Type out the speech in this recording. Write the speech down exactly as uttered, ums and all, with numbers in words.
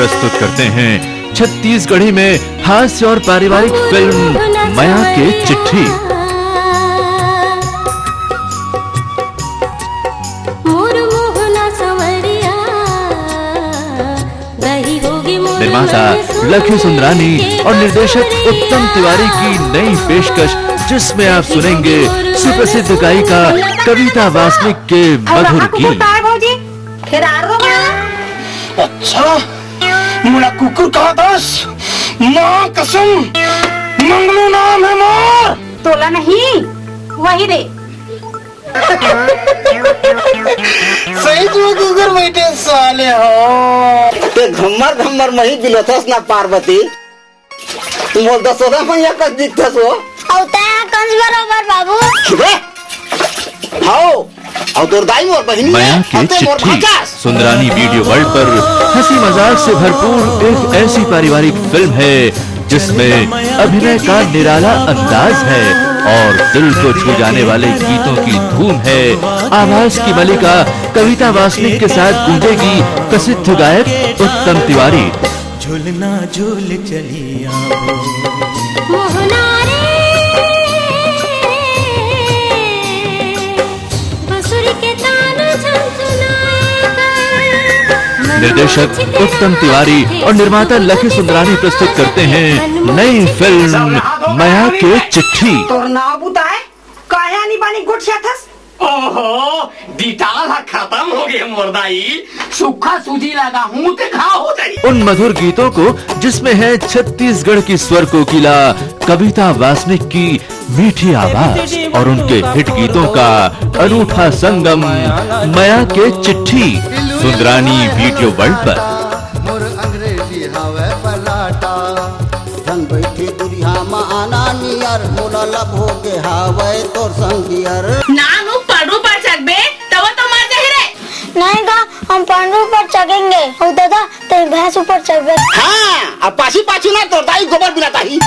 प्रस्तुत करते हैं छत्तीसगढ़ी में हास्य और पारिवारिक फिल्म मया के चिट्ठी। निर्माता लखी सुंदरानी और निर्देशक उत्तम तिवारी की नई पेशकश, जिसमें आप सुनेंगे सुप्रसिद्ध गायिका कविता वासनिक के मधुर गीत। भौजी, अच्छा, मोला कुकुर कहा दस। माँ कसम, मंगलू नाम है मोर। तोला नहीं, वही रे। सही जो कुकुर बैठे साले हो। ते घम्मर घम्मर मही बिलोथस ना पार्वती। मोर दसोदा मैया कस दिखथस हो। अउ तैं ह कंस बरोबर बाबू। चुप रे। हव, अउ तोर दाई मोर बहिनी मया के चिट्ठी। सुंदरानी वीडियो वर्ल्ड पर हंसी मजाक से भरपूर एक ऐसी पारिवारिक फिल्म है, जिसमें अभिनय का निराला अंदाज है और दिल को छू जाने वाले गीतों की धूम है। आवाज की मलिका कविता वासनिक के साथ गूंजेगी प्रसिद्ध गायक उत्तम तिवारी। झुलना झुल चलिया। निर्देशक उत्तम तिवारी और निर्माता लखी सुंदरानी प्रस्तुत करते हैं नई फिल्म मया के चिट्ठी। तोर नाव बुताए काहे आनी बानी गुट छेथस? ओहो, डिटाल हा खत्म हो गए मोर दाई। सूखा सूजी लगा हूँ ते घाव हो जाई। उन मधुर गीतों को, जिसमें है छत्तीसगढ़ की स्वर कोकिला कविता वासनिक की मीठी आवाज और उनके हिट गीतों का अनूठा संगम मया के चिट्ठी सुंदरानी वीडियो वर्ल्ड पर। मोर अंग्रेजी हवय पलाटा। झन बैठी दुरिहा म आना नियर, मोला लब होके हावय तोर संग डियर। नानू पड़रू पर चघबे तब तो मर जाही रे। नहीं गा, हम पांडू पर चघेंगे। अउ दादा, तैं भैंस ऊपर चढ़बे। हाँ, अब पाछू पाछू ना तोर दाई गोबर बिलाता ही।